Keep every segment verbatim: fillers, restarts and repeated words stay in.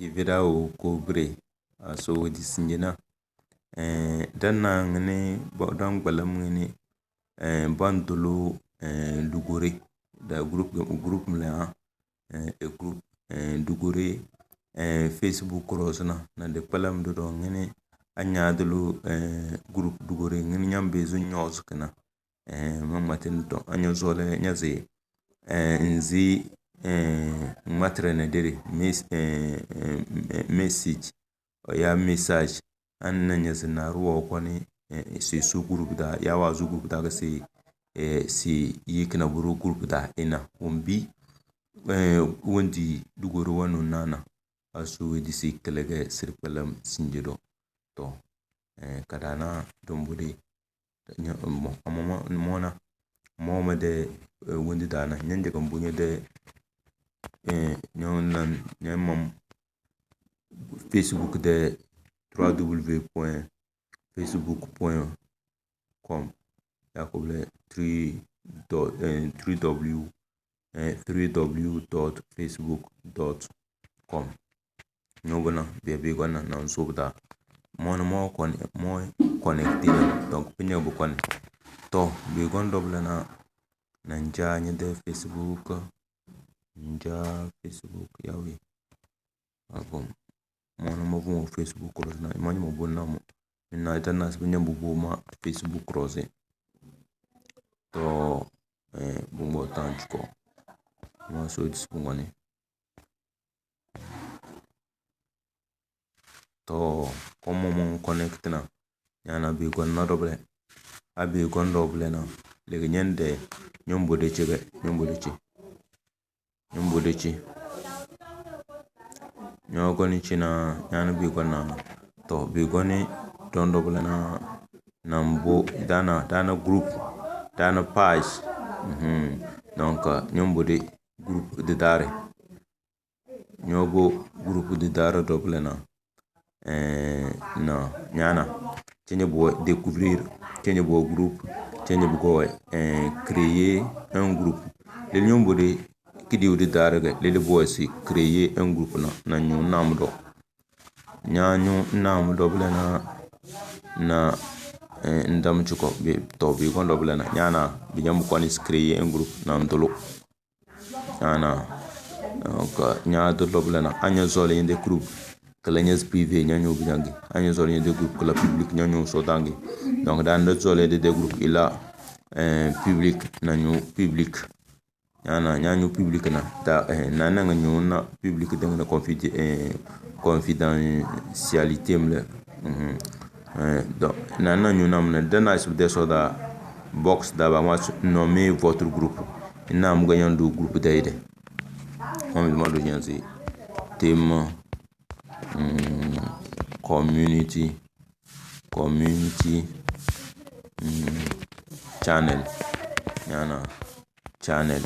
Ivi daa woo koo bire, a so woo di sinjina. Eh, dana ngini, bo, dan gbalam ngini, eh, bantulu, eh, luguri. Da group, group mle ha, eh, e group, eh, luguri, eh, Facebook cross na, na de kpalam do do ngini, anyadulu, eh, group luguri ngini nyambe zu nyos kina. Eh, ma ŋmatini to, anyo zole nyazi, eh, nzi, eh, ŋmatire ne diri, mes-, eh, eh, eh, message, o ya message, an na nyazi na ruwa kwani, eh, si su group da, ya wa zu group da ka si, eh, si yi kina buru group da ina, wumbi, eh, wundi duguru wanu nana, asu widi si kelege siri kpalam sinjido. To, eh, kadana dumbu de, Nya-, mo, mo, mo, mo na, mo ma de, eh, wundi dana, nyan jaga mbu nya de, eh, nyan nan, nyan mam Facebook de trois W point facebook point com, ya ko bile three dot, eh, three W, eh, three W dot facebook dot com. Nyo bo na, bia bi gona na nso bo da. Mo na mo con-, mo connecté na. Donc, pinye bo connect. To, bi gon double na, na nja nye de Facebook. Nja Facebook, ya wi. Album. Mo na mo bo Facebook cross na, mo mo bo na mo. Na ita na sibi nyambu bo ma Facebook cross. To, eh, bumbo tanchuko. Ma so dis bungoni. To, komo mo connect na. Nyana bi gon na double. A bi gon double na. Lege nyende, nyombo de chege, nyombo de chi. Nyombo de chi. Nyo goni chi na, nyana bi gon na. To, bi goni don double na, na mbo, dana, dana group, dana page. Mhm. Donc, nyombo de group de dare. Nyo bo group di dara double na. Eh, na, nyana. Chenye bo découvrir, chenye bo group, chenye bo go, eh, créer un groupe. Lele nyombo de kidi di dara ge, lele bo si créer un groupe na, na nyu nam do. Nya nyu nam double na, na, eh, ndam chuko, bi, to bi kon double na. Nyana, bi nyam kon is créer un groupe, na ndolo. Ana, donc, nya do lobla na, anya zole yende group, kala nya privé, nya nyu bidangi. Anya zole yende group, kala public, nya nyu so dangi. Donc, dan do zole yende de group ila, eh, public, na nyu public. Ana, nya nyu public na, da, eh, na, na nyu na public de na confide-, eh, confidentialité mle. Mhm. Eh, donc, na, na nyu nam na, dana sib de so da box da ba ma nommer votre groupe. Ina mu ga nyandu group da ide. Mo mi ma do nyanzi. Theme, mm, community, community, mm, channel. Nyana, channel.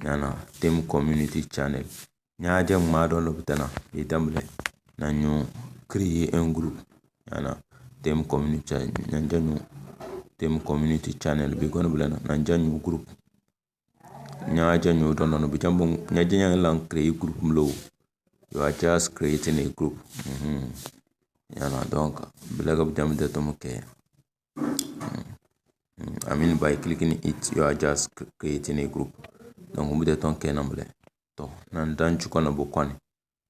Nyana, theme community channel. Nya je ŋmaa dɔn lɔ bitana, ye dambile, na nyu créer un groupe. Nyana, theme community, nya je nyu, theme community channel, bi gɔn bile na, na je nyu groupe. Nya je nyu dɔn dɔn, bi jam bɔ, nya je nya lan créer groupe mlo. You are just creating a group. Mhm. Nyana, donc, bile ga bi jam de to mo ke. Mm, I mean, by clicking it, you are just cr-, creating a group. Donc, mu de ton ke na mule. To, na ndan chuko na bo kwani.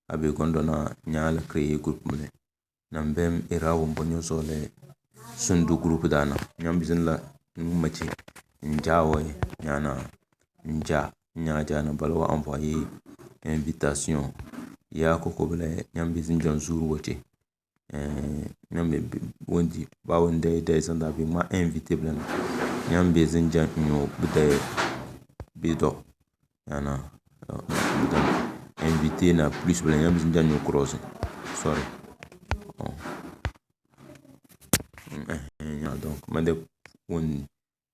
Abi kondo na nyala créer group mule. Na mbem ira wo mbonyo sole sundu group dana. Nyam bizin la machi. Njawe, nyana, nja, nya ja na balwa envoyer invitation. Ya koko bile, nyam bizin jan zuru woche. Eh, nyam be, be, wondi, ba wondi de, de sanda bi ma invité blen. Nyam be zin jan nyo, bi de, bi do. Yana, eh, bi do. Invité na plus blen, nyam be zin jan nyo cross. Sorry. Oh. Mm, eh, eh, ya, donc, ma de wondi.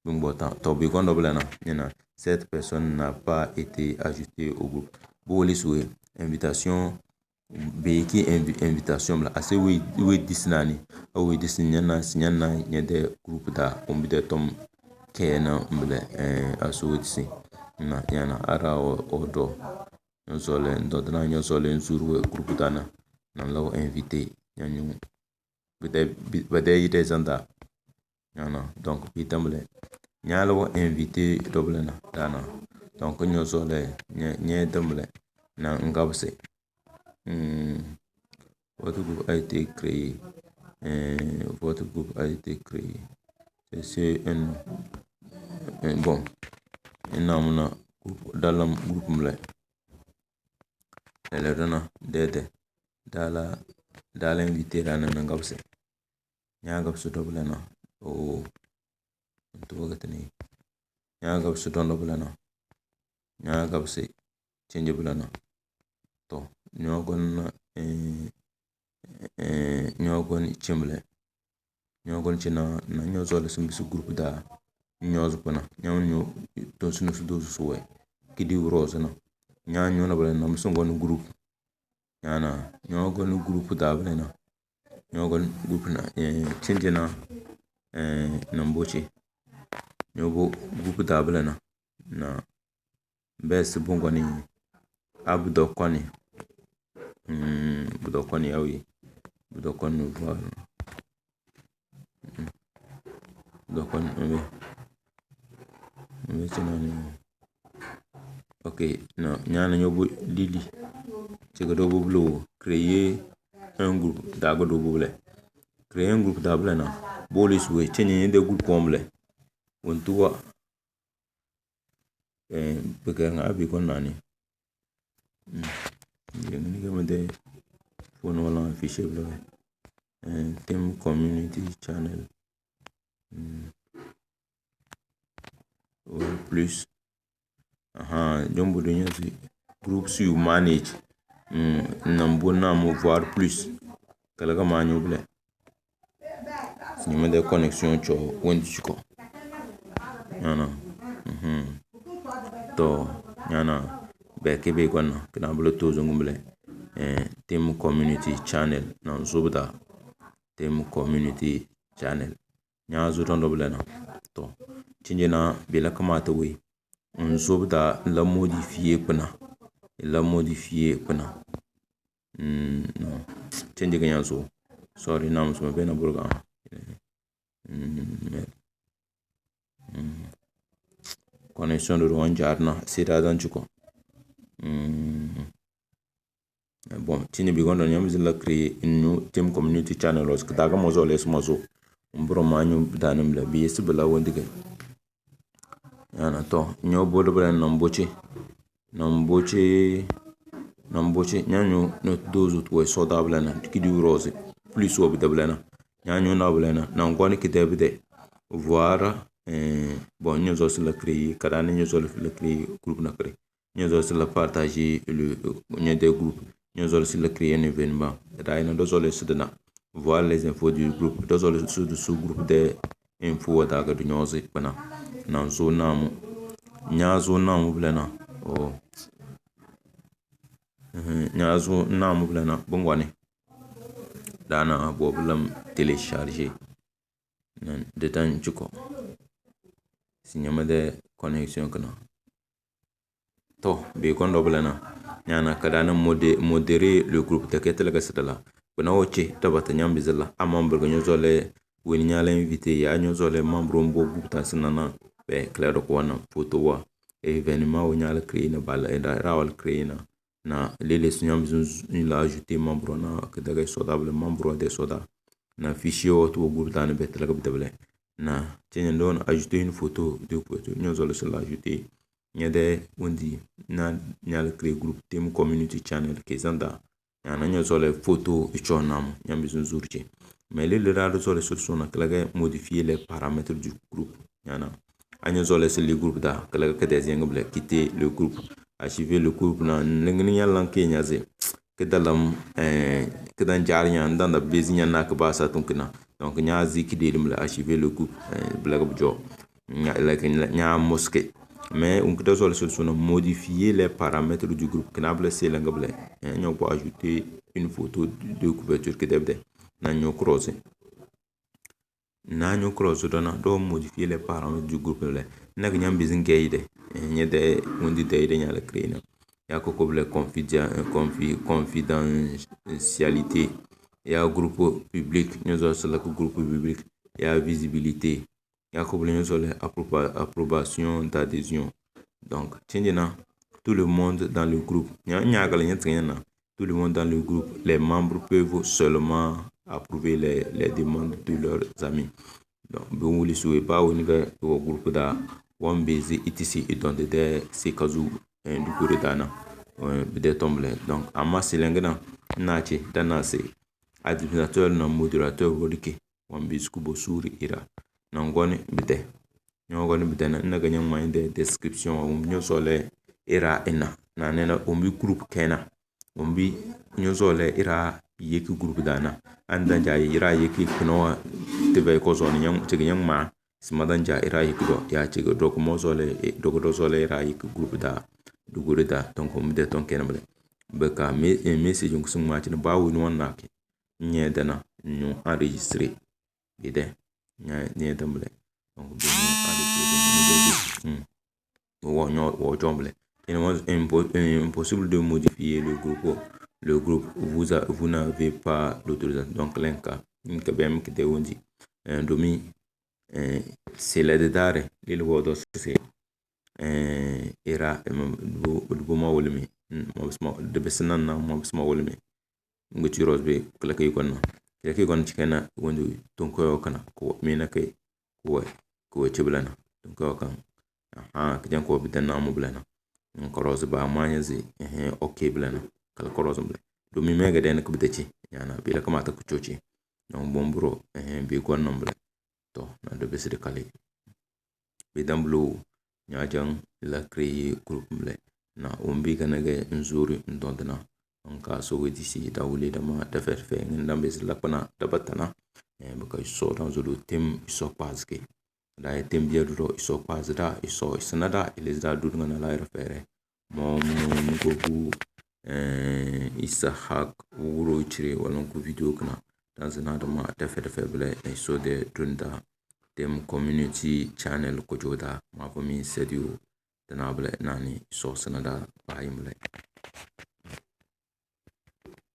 Bingbo ta, to bi kondo bile na, nyina, cette personne n'a pas été ajoutée au groupe. Bo woli suwe, invitation, be ki invi-, invitation bla, ase we, we disnani, a we disni nyana, si nyana, nyede groupe da, umbi de tom, kena, mbile, eh, aso we disni, na, nyana, ara o, o do. Nyɔzɔle, ntɔntɔna nyɔzɔle nzuru we groupe dana. Na la wo invité. Nyanyu. Bede, bi-, bede yi de zanda. Nyana. Donc, bi tambule. Nya la wo invité double na. Dana. Donc, nyɔzɔle, nye, nye tambule. Na ngabse. Hmm. Votre groupe a été créé. Euh, votre groupe a été créé. C'est, c'est un, un, bon. Ina muna groupe, dalam groupe mle. Ele dana, dede. Dala, dala invité dana ngabse. Nya gabse double na. Oh. Ntu wakati ni. Nya gabse dondo double na. Nya gabse change double na. To, nyɔgɔn, eh, eh, nyɔgɔn chimle. Nyɔgɔn china, na nyɔzɔle simbisi groupe da. Nyɔzu pana. Nyɔzu nyɔ, to sunu su dozu suwe. Kidi uroze na. Nya nyɔ na bale na musungon groupe. Nyana, nyɔgɔn groupe da bale na. Nyɔgɔn groupe na, eh, change na, eh, na mboche. Nyɔbo groupe da bale na. Na Best bungoni. Abudokoni. Mm, budokoni awi. Budokoni voir. Mm. Budokoni, mbe. Mbe chinani. Ok, no, nyana nyobu lili. Chega dobu blo, créer un groupe, daga dobu ble. Créer un groupe da ble na. Bolis we, chenye de groupe omble. Wontuwa. Eh, bikɛ ŋa bi kɔn nani. Mm. Yɛ ŋa ni kɛ mɛ de phone wala fichier bla. Eh, team community channel. Mm. Or plus. Aha, jombo dunya si groups you manage. Mm, nambo na mo voir plus. Kala ka manyo bla. Nyama de connexion cho wenti chiko. Nyana. Mhm. To, nyana. Be ke be kwana, kina bula to zungu bula. Eh, team community channel. Na nzubda. Team community channel. Nya zu dondo bula na. To. Chinje na bila kamata we. Nzubda la modifier kuna. La modifier kuna. Mm, no. Change ga yanzu. Sorry, na musu be na burga. Mm, me. Mm. Connexion do wan jarna. Sida dan chuko. Mm. Bon, tini bi gondo nyam zila créer new team community channel os. Daga mozo les mozo. Mbro manyu danim la. Bi yesi bela wendige. Yana to, nyo bodo bela nambochi. Nambochi, nambochi, nyanyo no dozu tuwe soda bela na, kidi urozi. Plus wo bida bela na. Nyanyo na bela na, na ngwani kide bide. Voir, eh, bon, nyo zo sila créer, kada ni nyo zo la créer, groupe na créer. Nyo zo sila partager le, nyo de groupe. Nyo zo sila créer un événement. Da ina do zo le sidina. Voir les infos du groupe. Do zo le sous, sous groupe de info wata ga du nyozi bana. Na zo namu. Nya zo namu bla na. Oh. Mhm. Nya zo namu bla na. Bungwani. Dana bo blam télécharger. Nan de tan chuko. Sinyama de connexion kana. To, be kondo bla na. Nyana kada na modé-, modérer le groupe te ke tele ka sidala. Bana oche, tabata nyam bizala. A membre ga nyo zo le, weni nya la invité, ya nyo zo le membre mbo groupe ta sinana. Be, clair do ko wana, photo wa. Événement wo nya la créer na bala, e da, ra wal créer na. Na lele su nyam bizin la ajouter membre na, ke daga soda bla membre de soda. Na fichier wo to groupe ta ne be tele ka bidabla. Na, tiens, donc, ajouter une photo de couverture. Nyo zo le sila ajouter. Nya de undi na, nya le créer groupe team community channel ke zanda. Nya na nyo zo le photo icho nam, nya bizin zurche. Mais le, le rado zo le solution na, kala ga modifier les paramètres du groupe. Nya na. A nyo zo le sila groupe da, kala ga ka deuxième bla, quitter le groupe. Archiver le groupe na, nlingini nya lan ke nya ze. Ke dalam, eh, ke dan jar nya, dan da bezi nya na ke ba sa tun kina. Donc, nya zi ki delim le archiver le groupe, eh, bla ga bujo. Nya, like, nya, nya mosquée. Mais, on peut solution modifier les paramètres du groupe. Kina bla se langa bla. Eh, nya ko ajouter une photo de couverture ke debde. Na nyo croiser. Na nyo croiser dona, do modifier les paramètres du groupe le. Na ke nyam bizin ke ide. Eh, nya de, undi de ide nya le créer na. Ya koko bile confidia-, confi-, confidentialité. Ya groupe public, nyo so select groupe public. Ya visibilité. Ya koko bile nyo so le approba-, approbation d'adhésion. Donc, tiens, na tout le monde dans le groupe. Nya, nya kala nya tiens na tout le monde dans le groupe. Les membres peuvent seulement approuver les, les demandes de leurs amis. Donc, bi wuli suwe ba woni ga wo groupe da wan bezi itisi idonde de se kazu, eh, dugure dana, eh, bide tomble. Donc, ama silenge na, na che, dana se, administrateur na modérateur wodike, wan bezi kubo suri ira. Na ngoni bide. Nyo ngoni bide na, na ga nyang ma inde description, um, nyo so le ira ina. Na nena, um, bi groupe kena. Umbi nyo so le ira yeki groupe dana. Anda nja ira yeki kuno wa tive ko so ni nyang, chigi nyang ma. Sima dan ja ira yeki do. Ya chigi do ko mo so le, eh, do ko do so le ira yeki groupe da. Dugure da. Donc, um, de ton kena bile. Beka me, eh, message ngu sung ma chini ba wi no na ke. Nye dana. Nyo enregistrer. Gede. Nye, nye dambile. Donc, bi nyo enregistrer. Hmm. Wo nyo, wo jombile. Il est impo-, impossible de modifier le groupe. Le groupe, vous a, vous n'avez pas l'autorisation. Donc, lenka, nka bem kite wondi. Eh, domi, eh, c'est le dedare, lil wodo se. Eh, ira, eh, dubu, dubu ma wolimi. Mm, ma bisma, de besina na, ma bisma wolimi. Ngu ti ros be, kala ke konna. Kala ke konna chikena, wondi, tonko yo kana, ko, mina ke, ko, ko chiblana. Tonko yo kan. Aha, kijan ko bidan na mu blana. Koros ba manya zi, eh, ok blana. Kala koros blana. Domin me ga den ku bitaci. Yana, bila kamata ku coci. Na bomburo, eh, bi kon nan blana. To, na do bisi de kali. Bi dan bulu, nya jan la créer groupe mle. Na umbi kana ga nzuri ndondna. Nka so we disi da wuli da ma da ferfe. Ngindan bisi la pana da batana. Eh, baka so dan zulu tim so pazke. Da ye tembia dudo iso kpazida, iso isinada, ilizida dudunga na laira fere. Mo muno mugo gu, eh, Isaac wuro chire wala nku video kana. Dan zina da ma dafe dafe bile na iso de dunda dem community channel kojoda ma fo mi sedio dana bile nani iso sinada ba yimle.